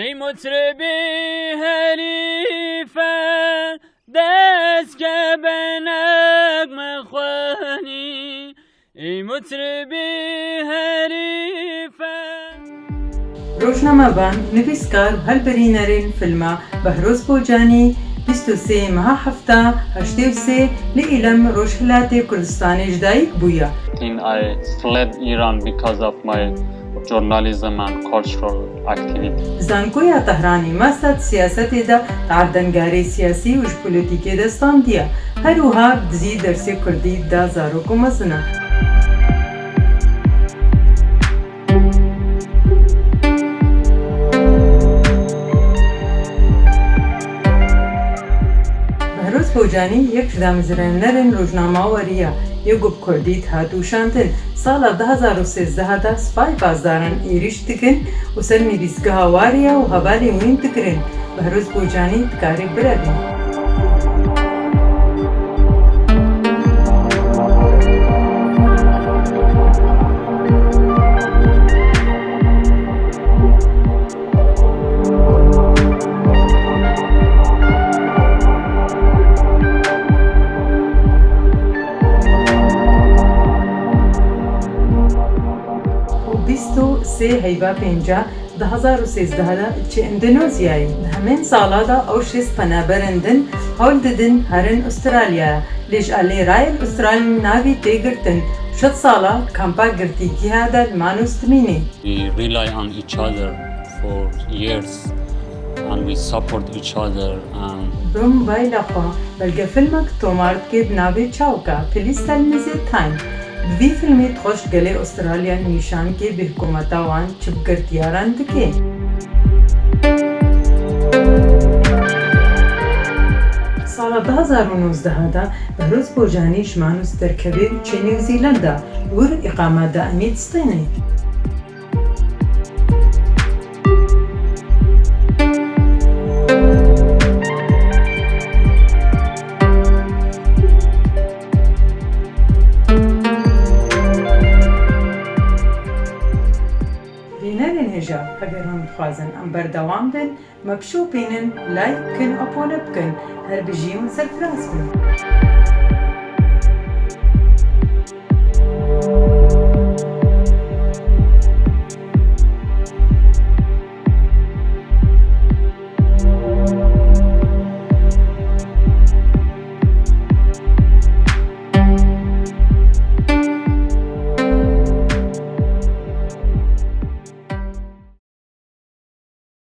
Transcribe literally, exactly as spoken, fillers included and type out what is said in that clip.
Ey mutribî herîfe, destke be nexme xwenî. Ey mutribî herîfe. Rojnamevan, nivîskar û hilbirînerên filma Behroz Bocanî, bîst û sê meha hefta heştê û sê li Îlem, Rojhilatê Kurdistanê ji dayik bûye. Then I fled Iran because of my journalism and cultural activity. Zankoya Tehranê master di siyasetê de, di erdnîgarê siyasî û ji polîtîkê de standiye. Her wiha bi dizî dersê kurdî da zarok û mezina. Behroz Bocanî yek ji damezrênerên rojnama Weriya ye ku bi kurdî dihat û şandin. Sala du hazar û sêzdeh de spayê pasdaran êrîş dikin û ser nivîsgeha Weriya û hevalên wîn digirin. Behroz Bocanî dikarê birevê. Û bîst û sê heyva pênca du hazar û sêzdeh de çi Endonezyayê. Di hemên sala de ew şêst penaberin din hewl didin herin Australyaya. Lê ji alê Royal Australian Navy tê girtin. Şeş sala kampa girtîgiha de diman û dimîne. We rely on each other for years and we support each other and Bi mobayla xwe belgefilmek tomar dike bi navê Çawka, Please tell me the time. Bi vî filmê dixwest gelê Australya nîşan bike bêhikûmeta wan çi bi girtiyaran dike. Sala du hazar û nozdeh de Behroz Bocanî ji Manus derkeve û çê New Zealand de wir îqama daîmî distêne. Bînerên hêja, heger hûn dixwazin em berdewam bin, me bişopînin, like bikin, abone bikin. Her bijî hûn serfiraz bin.